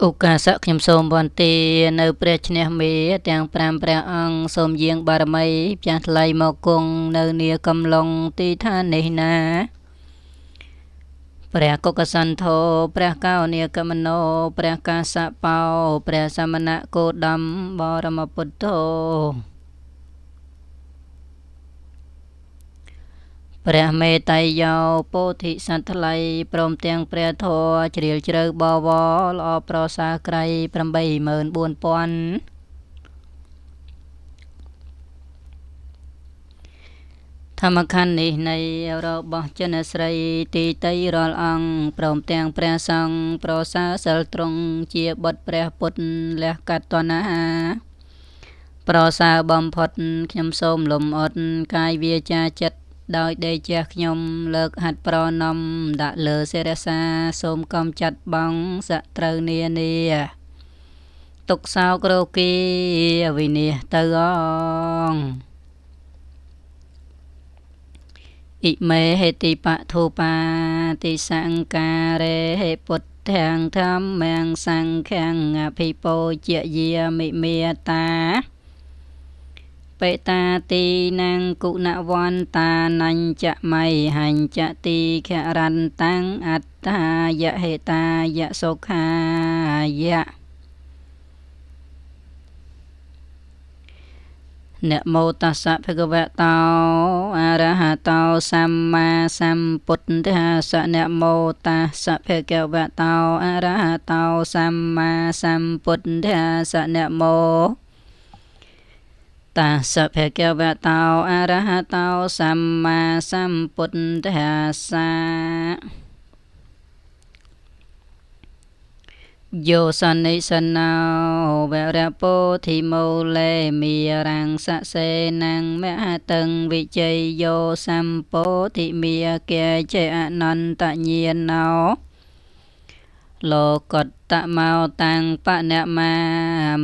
ឧកាសៈខ្ញុំសូមវន្តានៅព្រះឈ្នះមេទាំង5ព្រះអង្គសូមយាងបារមីផ្ទះថ្លៃមកគង់នៅនាកំឡុងទីឋាននេះណាព្រះកុកសន្ធោព្រះកោនាគមនោព្រះកាសបោព្រះសមណគោតមបរមពុទ្ធោព្រះមេតៃយោពោធិសត្វថ្លៃព្រមទាំងព្រះធម៌ជ្រាលជ្រៅបវរល្អប្រសើរក្រៃ84000ធម្មខណ្ឌនេះនៃរបស់ចិនស្រីទីតីរាល់អង្គព្រមទាំងព្រះសង្ឃប្រសើរសិលត្រង់ជាបុត្រព្រះពុទ្ធលះកាត់តណ្ហាប្រសើរបំផុតខ្ញុំសូមលំអត់កាយវាចាចិត្តដោយដេកជះខ្ញុំលើកហាត់ប្រណម្យដាក់លើសិរសាសូមកំចាត់បងសត្រូវនានាទុកសោករោគាវិនាសទៅអងអិមេហេតិបធូបាតិសង្ការេហេពុទ្ធាំធម្មំសង្ឃំអភិពោជយាមិមេតាបេតាទីនងគុណវន្តានញ្ចមៃហញ្ចទីខរន្តាំងអត្តាយហេតាយសុខាយៈនមោតស្សៈភគវតោអរហតោសម្មាសម្ពុទ្ធស្សៈនមោតស្សៈភគវតោអរហតោសម្មាសម្ពុទ្ធស្សៈនមោតាសភគវតោអរហតោសម្មាសម្ពុទ្ធស្សៈយោសនិសណោវរពោធិមូលេមីរាំងសសេនងមហតឹងវិជ័យយោសម្ពោធិមាគាចេអនន្តញាណោលោកតមោតាំងបណមា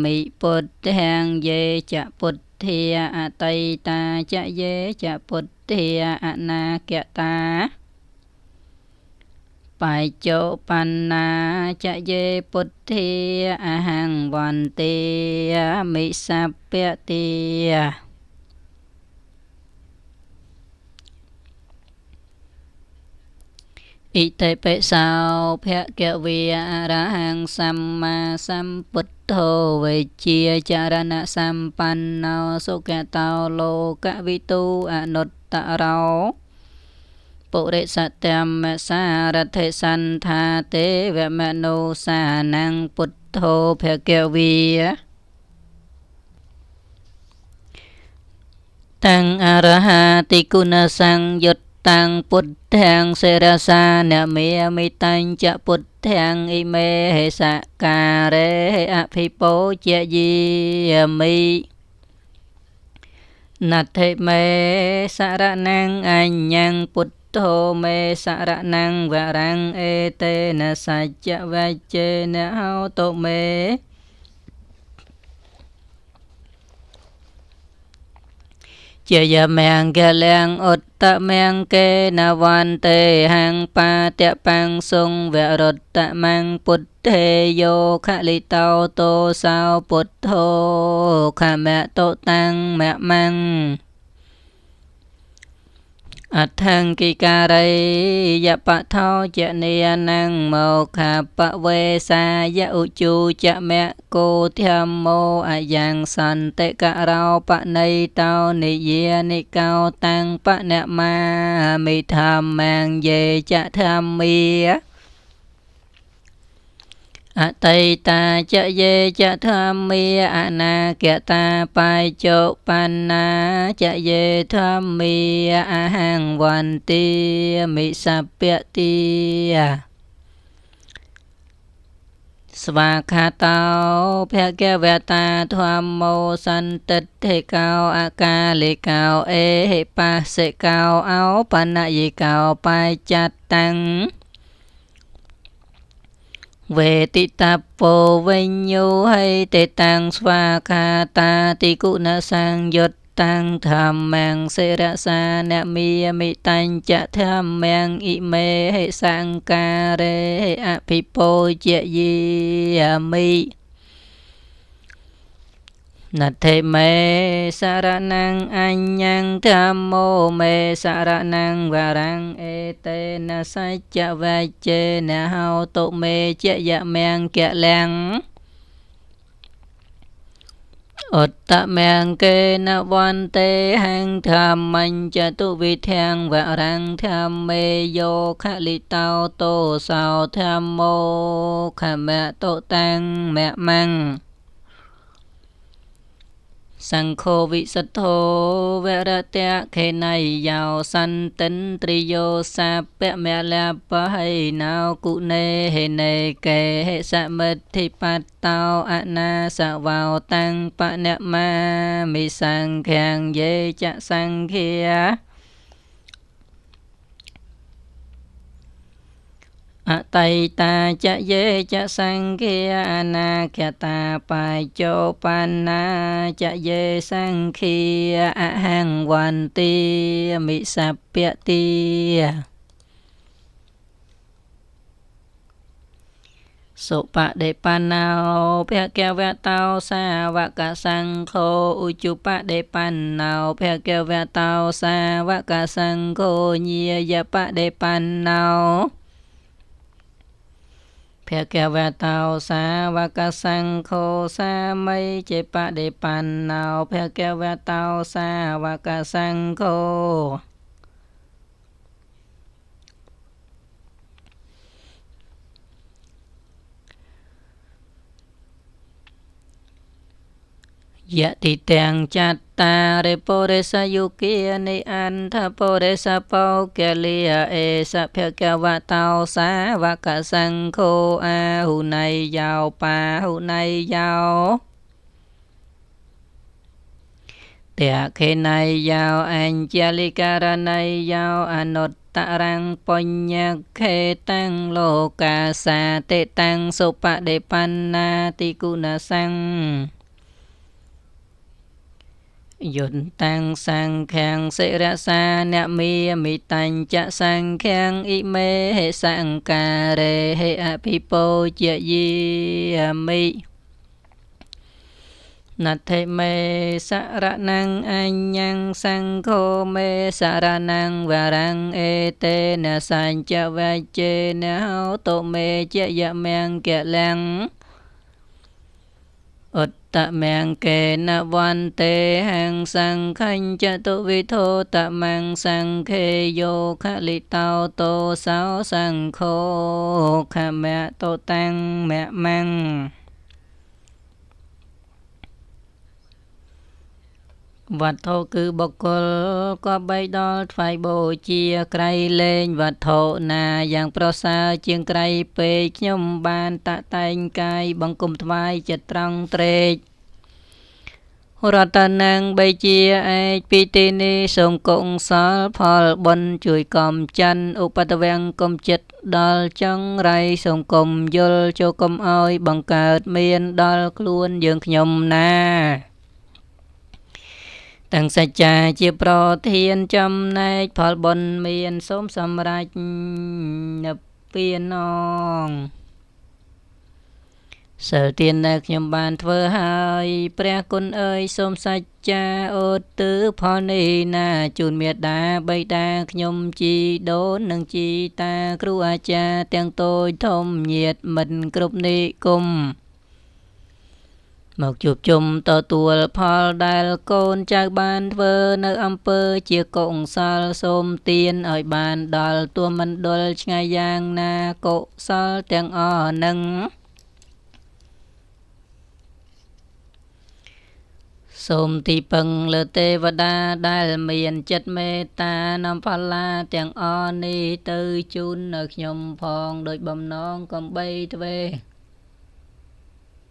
មិពុទ្ធាងយេចពុទ្ធាអតីតាចយេចពុទ្ធាអនាគតាបច្ចុបណ្ណាចយេពុទ្ធាអហង្វន្ទាមិសព្វទាអ៊ិតិបិសោភគវេអរហង្គសម្មាសម្ពុទ្ធោវិជ្ជាចរណសម្បណ្ណោសុគតោលោកវិទូអនុត្តរោពុរិសតមសារថិសន្ធាទេវមនោសានំពុទ្ធោភគវីតាំងអរហាតិគុណសង្យុត្តតាំងពុទ្ធាំសិរសានមេមិតញ្ចពុទ្ធាំអ៊ិមេហេសការេអភិពោជយាមិណដ្ឋិមេសរណងអញ្ញងពុទ្ធោមេសរណងវរងអេតេនសច្ចវច្ចេនហោតុមេជាយមង្គលំឧត្តមង្គេនវន្ទេហង្បាតបង្សុងវរុត្តមង្គពុទ្ធេយោខលិតោតោសោពុទ្ធោខមតុតាំងមមង្គអដ្ឋង្គិការីយបថោចនេនងមោខបវេសាយឧជូចមគោធម្មោអយ៉ាងសន្តិករោបណៃតោនិយានិកោតាំងបណមាមិធម្មងយេចធម្មាអតីតាចយេចធម្មាអនាគតាបច្ចុបណ្ណាចយេធម្មាអហង្វន្ទាមិសព្វទាស្វាខាតោភគវតាធម្មោសន្តិទ្ធិកោអកាលិកោអេហិបាសិកោអោបនយិកោបច្ចតាំងវេតិតពោវិញ្ញោហេតិតាំងស្វាខាតាតិគុណសង្យុត្ត តាំងធម្មំសិរសានមាមិតញ្ចធម្មំអ៊ិមេហិសង្ការេអភិពោជយាមិ ណដ្ឋិមេសារណංអញ្ញងធម្មោមេសារណងវរංអេតេនសច្ចវច្ចេនហោតុមេចយមង្គលំ ឧត្តមង្គេនវន្ទេហੰធម្មញ្ចតុវិធាំវរංធម្មេយោខលិតោតោសោធម្មោខមតុតាំងមមੰ សង្ឃោវិសុទ្ធោវរតៈខេណៃយោសន្តិនត្រិយោសាពមលបហៃណោគុណេហេណេកេហេសមិទ្ធិបតោអនាសវោតាំងបនមាមិសង្ឃាំយេចសង្ឃា អតីតាចយេចសង្ឃាអនាគតាបញ្ចោបណ្ណាចយេសង្ឃាអហង្វន្តិមិសព្យតិ សុបដិបណ្ណោភគវតោសាវកសង្ឃោ ឧជុបដិបណ្ណោភគវតោសាវកសង្ឃោ ញាយបដិបណ្ណោភគវតោសាវកសង្ឃោ សាមីចេបដិបណ្ណោភគវតោសាវកសង្ឃោ យតិទាំងចត្តារិពុរិសយុគានិអន្ធពុរិសបោកលាអេសភគវតោសាវកសង្ឃោ អាហុណៃយោបាហុណៃយោតេខេណៃយោអញ្ជលិករណៃយោ អនុត្តរੰបញ្ញខេតាំងលោកាសាតិតាំងសុបដិបណ្ណាតិគុណសង្ឃ យន្តតាំងសង្ឃាំងសិរសានមាមិតញ្ចសង្ឃាំងអ៊ិមេហិសង្ការេហិអភិពោជយាមិ ណដ្ឋិមេសារណងអញ្ញងសង្ឃោមេសារណងវរងអេតេនសញ្ចវច្ចេនហោតុមេចយមង្គលំ ឧត្តមង្គេនវន្ទេហੰសង្ឃញ្ចតុវិធោតមង្សង្ឃេយោខលិតោតោសោសង្ឃោខមតុតាំងមមੰ វត្ថុគឺបុគ្គលក៏បីដល់ថ្វាយបូជាក្រៃលែងវត្ថុណាយ៉ាងប្រសើរជាងក្រៃពេក ខ្ញុំបានតាក់តែងកាយបង្គំថ្វាយចិត្តត្រង់ត្រេក រតនងបីជាឯកពីទីនេះ សូមកុសលផលបុណ្យជួយកំច័ន្ទឧបតវំកុំចិត្តដល់ចង្រៃ សូមគុំយល់ចូលកុំឲ្យបង្កើតមានដល់ខ្លួនយើងខ្ញុំណា ទាំងសច្ចាជាប្រធានចំណែកផលបុណ្យមាន សូមសម្រេចនិព្វានង សិលទានដែលខ្ញុំបានធ្វើហើយ ព្រះគុណអើយសូមសច្ចាឧទ្ទិសផលនេះណា ជូនមេដាបិតាខ្ញុំជីដូននិងជីតាគ្រូអាចារ្យទាំងតូចធំញាតិមិត្តគ្រប់និគម មកជួបជុំទទួលផលដែលកូនចៅបានធ្វើនៅអំពើជាកុសល សូមទានឲ្យបានដល់ទួមណ្ឌលឆ្ងាយយ៉ាងណាកុសលទាំងអស់នឹង សូមទីពឹងលើទេវតាដែលមានចិត្តមេត្តា នាំផល្លាទាំងអស់នេះទៅជូននៅខ្ញុំផងដោយបំណងកំបីទ្វេ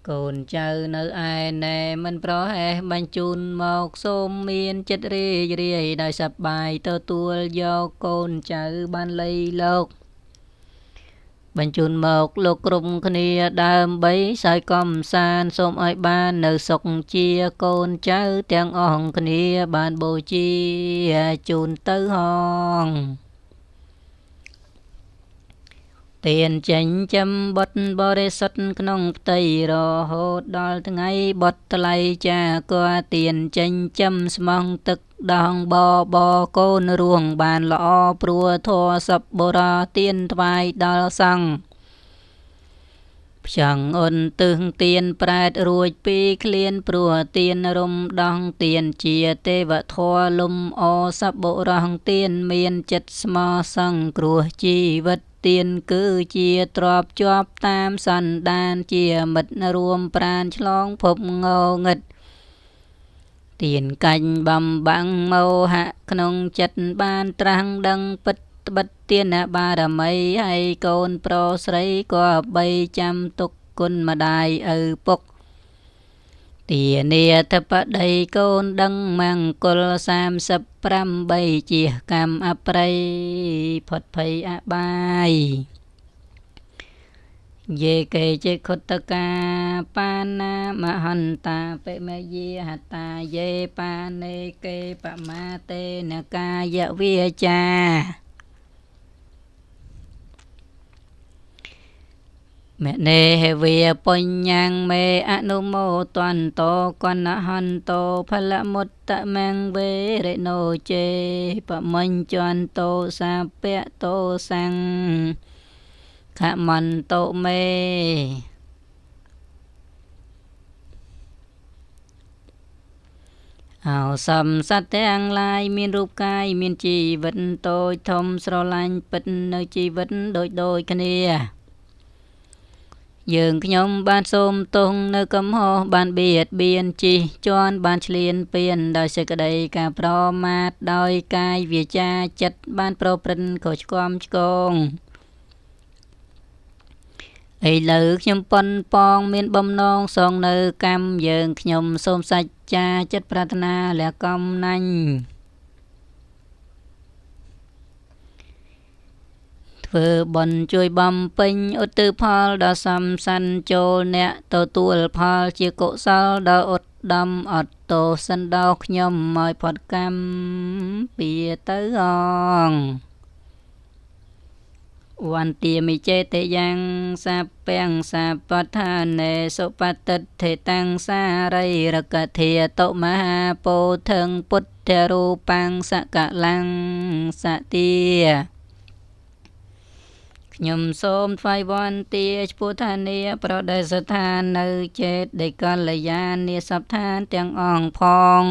កូនចៅនៅឯណែមិនប្រហែសបញ្ជូនមក សូមមានចិត្តរីករាយដោយសប្បាយទទួលយក កូនចៅបានលៃលោក បញ្ជូនមកលោកគ្រប់គ្នាដើម្បីសើចកំសាន្តសូមឲ្យបាននៅសុខជាកូនចៅទាំងអស់គ្នាបានបូជាជូនទៅហងទានចេញចំបុតបរិសុទ្ធក្នុងផ្ទៃរហូតដល់ថ្ងៃបុតថ្លៃចាគទានចេញចំស្មងទឹកដងបបកូនរួងបានល្អព្រោះធัวសពបុរាទានថ្វាយដល់សង្ឃផ្ចង់អនទឹងទៀនប្រែតរួចពីឃ្លានព្រោះទៀនរំដោះទៀនជាទេវធម៌លំអសពបុរសទៀនមានចិត្តស្មោះសង្គ្រោះជីវិតទៀនគឺជាទ្របជាប់តាមសន្តានជាមិត្តរួមប្រានឆ្លងភពងងឹតទៀនកាញ់បំបាំងមោហៈក្នុងចិត្តបានត្រាស់ដឹងពិតត្បិតទានបារមីហើយកូនប្រុសស្រីក៏បីចាំទុកគុណម្ដាយឪពុកទានាធិបតីកូនដឹងមង្គល38ជាកម្មអប្រិយផុតភ័យអបាយយេកេចេខុតកាបាណាមហន្តាបិមយាហតាយេបានេកេបមាតេនកាយវាចាមនេហេវាបញ្ញងមេអនុមោទន្តោកណហន្តោផលមុត្តមង្វេរិណោចេបមញ្ចន្តោសាពៈតោសង្ខមន្តោមេអោសំសត្វទាំងឡាយមានរូបកាយមានជីវិតតូចធំស្រឡាញ់ពិតនៅជីវិតដូចដូចគ្នាយើងខ្ញុំបានសូមទងនៅកំហុសបានបៀតបៀនជិះជាន់បានឆ្លៀនពៀនដោយសេចក្តីការប្រមាទដោយកាយវាចាចិត្តបានប្រព្រឹត្តខុសឆ្គំឆ្គងឥឡូវខ្ញុំប៉ុនប៉ងមានបំណងសងនៅកម្មយើងខ្ញុំសូមសច្ចាចិត្តប្រាថ្នាលះកំណាញ់ធ្វើបុណ្យជួយបំពេញឧទ្ទិសផលដល់សំសានចូលអ្នកទទួលផលជាកុសលដល់ឧត្តមអត់ទោសសិនដោខ្ញុំឲ្យផុតកម្មពីទៅអងវន្ទាមិចេតយ៉ាងសាពាំងសាបដ្ឋានេសុបតិទ្ធិតាំងសារីរកធាតុមហាពោធិងពុទ្ធរូបាំងសកលੰសទាខ្ញុំសូមថ្វាយវន្ទាឆ្ពោះឋានីប្រដេស្ថាននៅចេតដីកល្យានីសពឋានទាំងអង្គផង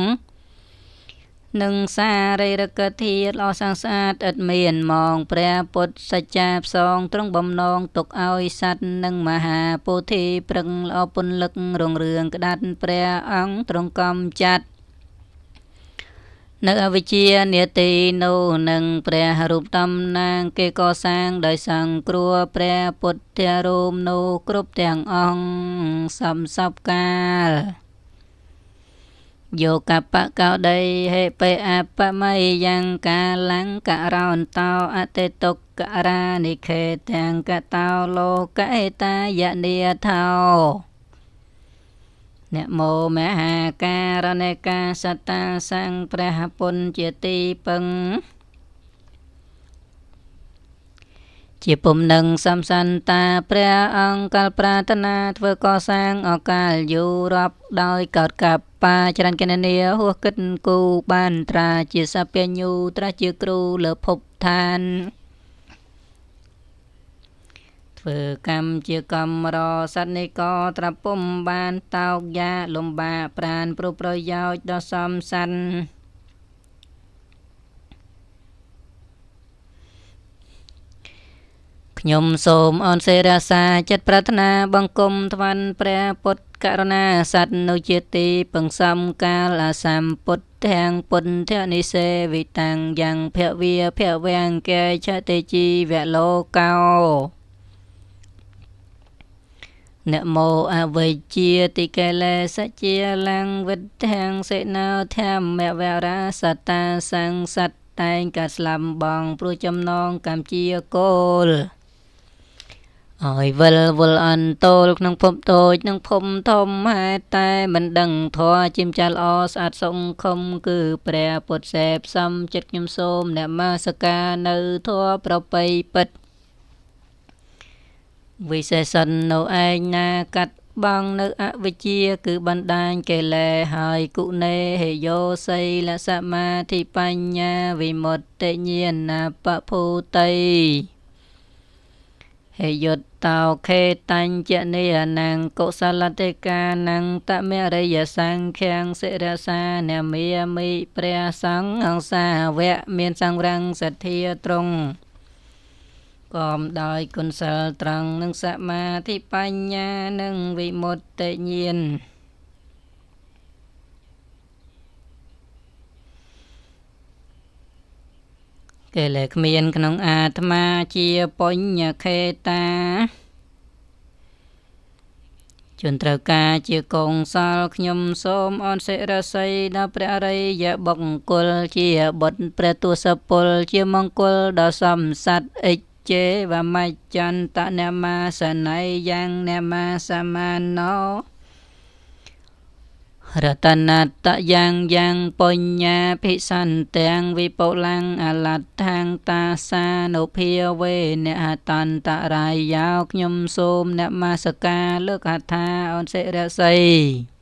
និងសារីរកធាតុល្អសាងស្អាតឥតមានមងព្រះពុទ្ធសច្ចាផ្សងទ្រង់បំណងទុកឲ្យសត្វនិងមហាពោធិព្រឹងល្អពន្លឹករុងរឿងក្តាត់ព្រះអង្គទ្រង់កំចាត់នៅអវិជ្ជានេតិនោះនឹងព្រះរូបតំណាងគេកសាងដោយសង្គ្រោះព្រះពុទ្ធរូបនោះគ្រប់ទាំងអង្គសំសពកាលយោកបកោដីហេបេអបម័យយ៉ាងកាលੰករោន្តោអតិតុករានិខេទាំងកតោលោកអេតាយនិថោនមោមហាការណេកាសតាសង្ឃព្រះពុទ្ធជាទីពឹងជាពុំនឹងសំសន្តាព្រះអង្គកាលប្រាថ្នាធ្វើកសាងអកាលយូររាប់ដោយកោតកបាច្រើនគណនាហួសគិតគូបានត្រាជាសព្វញ្ញូត្រាជាគ្រូលើភពឋានធ្វើកម្មជាកម្មរសត្វនិកត្រាពុំបានតោកយ៉ាលំបាកប្រានព្រោះប្រយោជន៍ដល់សំសានខ្ញុំសូមអនសេរសាចិត្តប្រាថ្នាបង្គំថ្វាន់ព្រះពុទ្ធករុណាសត្វនៅជាទីពឹងសំកាលអសម្ពុទ្ធទាំងពុទ្ធនិសេវិតាំងយ៉ាងភវាភវាំងកេឆតិជីវលោកោនមោអវិជ្ជាតិកិលេសជាលੰវិទ្ធាំសេណោធម្មវរាសតាសង្សត្វតែងកាត់ស្លាប់បងព្រោះចំណងកម្មជាគោល ឲ្យវិលវល់អន្តោលក្នុងភពតូចនិងភពធំហេតុតែមិនដឹងធម៌ជាម្ចាស់ល្អស្អាតសង្ឃំគឺព្រះពុទ្ធសេពសំចិត្តខ្ញុំសូមនមស្ការនៅធម៌ប្រពៃពិតវិសេសននៅឯងណាកាត់បងនៅអវិជ្ជាគឺបណ្ដាញកិលេសហើយគុណេហេយោសីលសមាធិបញ្ញាវិមុតតិញ្ញាណបភូតីហេយុត្តោខេតញ្ចនេអនង្គកុសលតិកានੰតមរិយសង្ឃាំសិរសានមាមិព្រះសង្ឃអង្គសាវៈមានសង្រងសទ្ធាត្រង់កមដោយគុណសិលត្រង់និងសមាធិបញ្ញានិងវិមុតតិញ្ញាណកិលេសគ្មានក្នុងអាត្មាជាបញ្ញខេតាជនត្រូវការជាកុសលខ្ញុំសូមអនសិរសីដល់ព្រះអរិយបុគ្គលជាបុត្រព្រះទសពលជាមង្គលដ៏សំសត្វអិជេវមច្ចន្តនមាសន័យយ៉ាងនមាសមាណោរតនតយ៉ាងយ៉ាងបញ្ញាភិសន្ទាំងវិបុលੰអលដ្ឋាងតាសានុភាវេនហតន្តរាយោខ្ញុំសូមនមស្ការលើកហត្ថាអនសិរសី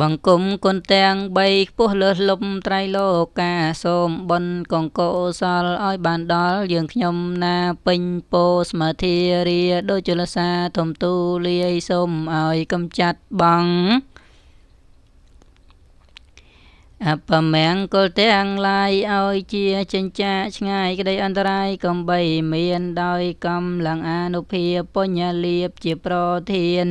បង្គំគុណទាំង3ខ្ពស់លើសលំត្រៃលោកាសូមបុណ្យកងកុសលឲ្យបានដល់យើងខ្ញុំណាពេញពោស្មាធិរាដូចជលសាធំទូលាយសូមឲ្យកំចាត់បងអបមង្គលទាំងឡាយឲ្យជាចិញ្ចាឆ្ងាយក្តីអន្តរាយកំបីមានដោយកម្លាំងអានុភាពបញ្ញលាភជាប្រធាន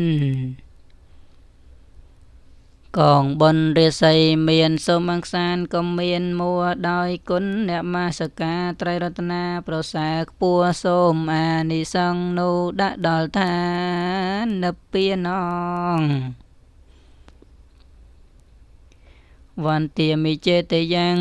កងបុណ្យរាសីមានសូមអង្សានក៏មានមួដោយគុណនមស្ការត្រៃរតនាប្រសើរខ្ពស់សូមអានិសង្សនោះដាក់ដល់ឋាននិព្វានងវន្ទាមិចេតយ៉ាង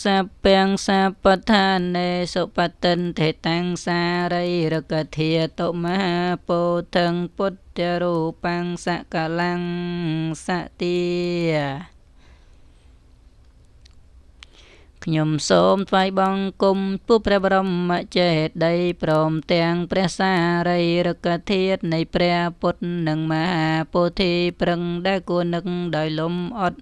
សពាំងសបដ្ឋានេសុបតិនធេតាំងសារីរកធាតុមហាពោធិងពុទ្ធរូបាំងសកលੰសទាខ្ញុំសូមថ្វាយបង្គំពុព្រះបរមចេតិយព្រមទាំងព្រះសារីរកធាតុនៃព្រះពុទ្ធនិងមហាពោធិប្រឹងដែលគួរនឹកដោយលំអត់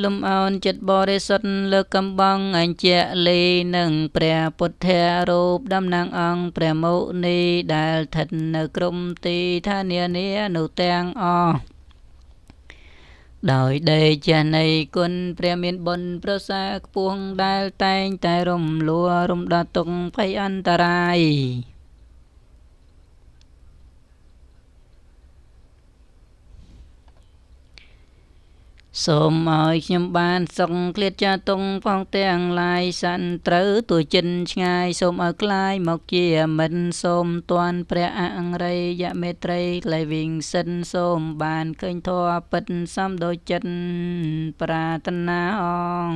លំអោនចិត្តបរិសុទ្ធលើកកំបងអញ្ជលីនិងព្រះពុទ្ធរូបតំណាងអង្គព្រះមុនីដែលស្ថិតនៅក្រុមទីឋានានានោះទាំងអស់ដោយដេជនៃគុណព្រះមានបុណ្យប្រសើរខ្ពស់ដែលតែងតែរំលួរំដោះទុក្ខភ័យអន្តរាយសូមឲ្យខ្ញុំបានសុខឃ្លាតចាតុងផងទាំងឡាយសន្ត្រូវទួចិនឆ្ងាយសូមឲ្យក្លាយមកជាមិនសូមទាន់ព្រះអង្រិយមេត្រីក្លែវិញសិនសូមបានឃើញធម៌ពិតសំដូចចិត្តប្រាថ្នាអង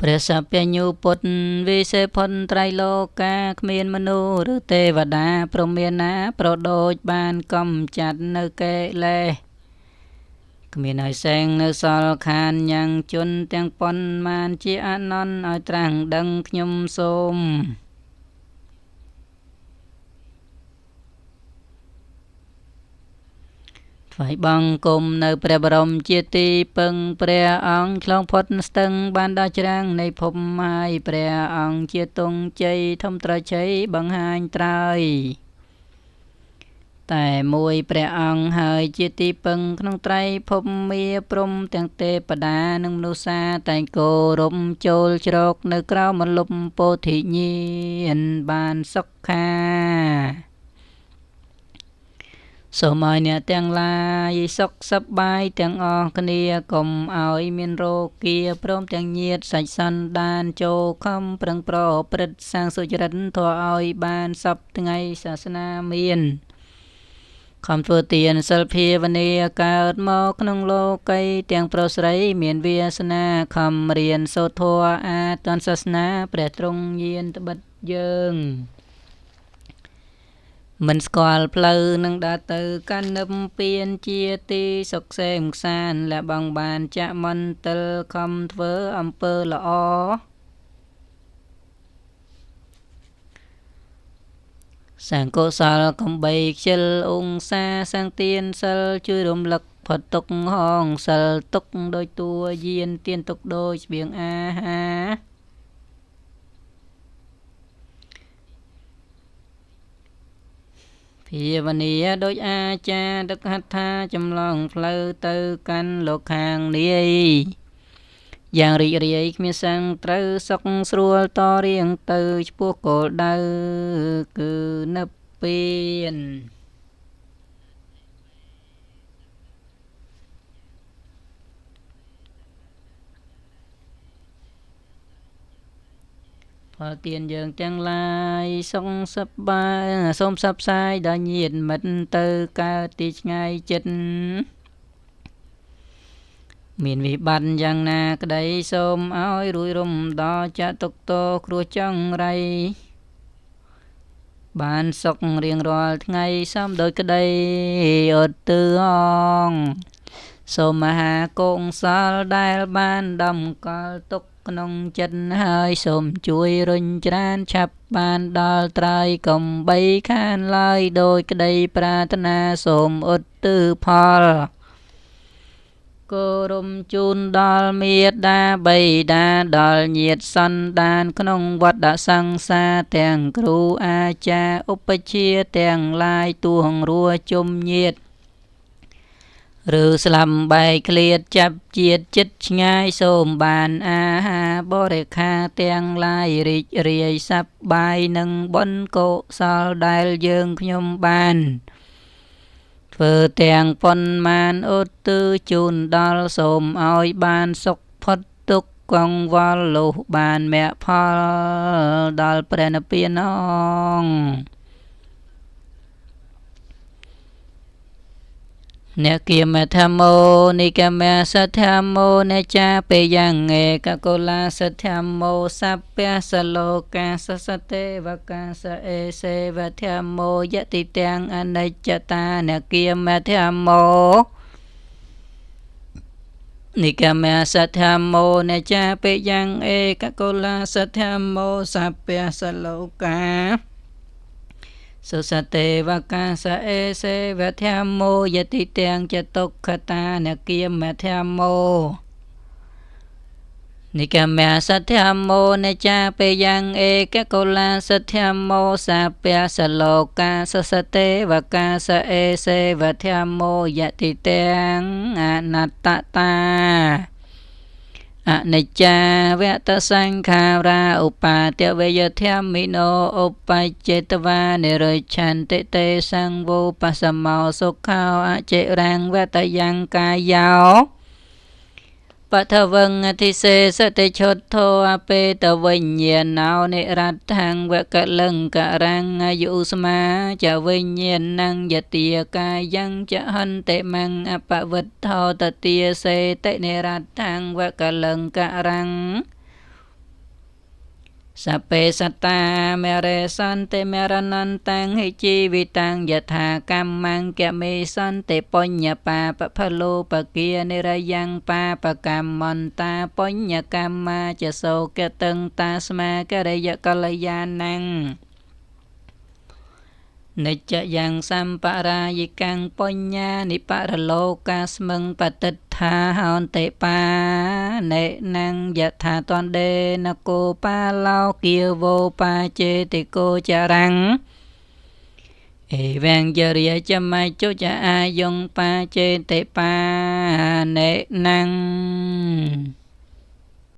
ព្រះសព្វញ្ញូពុទ្ធវិសេសផុនត្រៃលោកាគ្មានមនុស្សឬទេវតាព្រមានណាប្រដូចបានកំចាត់នៅកិលេសគ្មានឲ្យសែងនៅសល់ខានញ៉ាំងជនទាំងប៉ុន្មានជាអនន្តឲ្យត្រាស់ដឹងខ្ញុំសូមថ្វាយបង្គំនៅព្រះបរមជាទីពឹងព្រះអង្គឆ្លងផុតស្ទឹងបានដល់ច្រាំងនៃភពហើយព្រះអង្គជាទងជ័យធំត្រជ័យបង្ហាញត្រើយតែមួយព្រះអង្គហើយជាទីពឹងក្នុងត្រៃភពមាព្រំទាំងទេពតានិងមនុស្សាតែងគោរពចូលជ្រកនៅក្រោមម្លប់ពោធិញ្ញាណបានសុខា សូមឲ្យអ្នកទាំងឡាយសុខសប្បាយទាំងអស់គ្នាកុំឲ្យមានរោគាព្រមទាំងញាតិសាច់សន្តានចូលខំប្រឹងប្រព្រឹត្តសាងសុចរិតធម៌ឲ្យបានសពថ្ងៃសាសនាមានខំធ្វើទានសិលភាវនាកើតមកក្នុងលោកីទាំងប្រុសស្រីមានវាសនាខំរៀនសូត្រធម៌អាតនសាសនាព្រះទ្រង់យានត្បិតយើងមិនស្គាល់ផ្លូវនឹងដើរទៅកាន់និព្វានជាទីសុខសេមខ្សានលះបង់បានចាក់មន្ទិលខំធ្វើអំពើល្អសាងកុសលកំបីខ្ជិលអង្សាសាងទានសិលជួយរំលឹកផុតទុកហងសិលទុកដោយតួយានទានទុកដោយស្បៀងអាហារភាវនាដោយអាចារ្យដឹកហត្ថាចម្លងផ្លូវទៅកាន់លោកខាងនាយយ៉ាងរីករាយគ្មានសង្ត្រូវសុខស្រួលតរៀងទៅឆ្ពោះគោលដៅគឺនិព្វានផលទានយើងទាំងឡាយសុខសប្បាយសូមផ្សព្វផ្សាយដល់ញាតិមិត្តទៅកើតទីឆ្ងាយចិត្តមានវិបត្តិយ៉ាងណាក្តីសូមឲ្យរួចរំដល់ចាក់ទុកតគ្រោះចង្រៃបានសុខរៀងរាល់ថ្ងៃសំដោយក្តីឧទ្ទិសអងសូមមហាកុសលដែលបានដំកល់ទុកក្នុងចិត្តហើយសូមជួយរុញច្រានឆាប់បានដល់ត្រើយកុំបីខានឡើយដោយក្តីប្រាថ្នាសូមឧទ្ទិសផលគោរពជូនដល់មេដាបិតាដល់ញាតិសន្តានក្នុងវត្តសង្សារទាំងគ្រូអាចារ្យឧបជាទាំងឡាយទួងរួជុំញាតិឬស្លាប់បែកឃ្លាតចាប់ជាតិចិត្តឆ្ងាយសូមបានអាហារបរិខាទាំងឡាយរីករាយសប្បាយនឹងបុណ្យកុសលដែលយើងខ្ញុំបានធ្វើទាំងប៉ុន្មានឧទ្ទិសជូនដល់សូមឲ្យបានសុខផុតទុក្ខកង្វល់លុះបានមគ្គផលដល់ព្រះនិព្វានអងអ្នកគមធម្មោនិកមសធម្មោនចាបេយ៉ាងឯកកុលាសធម្មោសព្វសលោកាសសទេវកាសអេសេវធម្មោយតិទាំងអនិច្ចតាអ្នកគមធម្មោនិកមសធម្មោនចាបេយ៉ាងឯកកុលាសធម្មោសព្វសលោកាសុសទេវកាសអេសេវធម្មោយតិទាំងចតុខតានគាមធម្មោនិកមសធម្មោនចាបេយ៉ាងឯកកុលាសធម្មោសាពសលោកាសសទេវកាសអេសេវធម្មោយតិទាំងអនត្តតាអនិច្ចាវតសង្ខារាឧបាទវយធម្មិណោឧបច្ចេតវានិរិច្ឆន្តិទេសង្វោបសមោសុខោអចិរាំងវតយ៉ាងកាយោបថវងអធិសេសតិឈុតធោអបេតវិញ្ញាណោនិរដ្ឋੰវកលឹងករੰអាយុស្មាចវិញ្ញាណੰយទាកាយੰចហន្តិមੰអបវិទ្ធោតទាសេតិនិរដ្ឋੰវកលឹងករੰសពេសតាមេរេសន្តិមរណន្តាំងហិជីវិតាំងយថាកម្មង្កមេសន្តិបញ្ញបាបផលោបគានិរយ៉ាងបាបកម្មន្តាបញ្ញកម្មាចសោកតឹងតាស្មាករិយកល្យាណੰនិច្ចយ៉ាងសម្បរាយិកាំងបញ្ញ្ញានិបរលោកាស្មឹងបតិដ្ឋាហន្តិបានិណੰយថាតន្ដេនគោបាឡោគាវោបាចេតិកោចរាំងអេវងចរិយចមច្ចុចអាយងបាចេតិបានិណੰ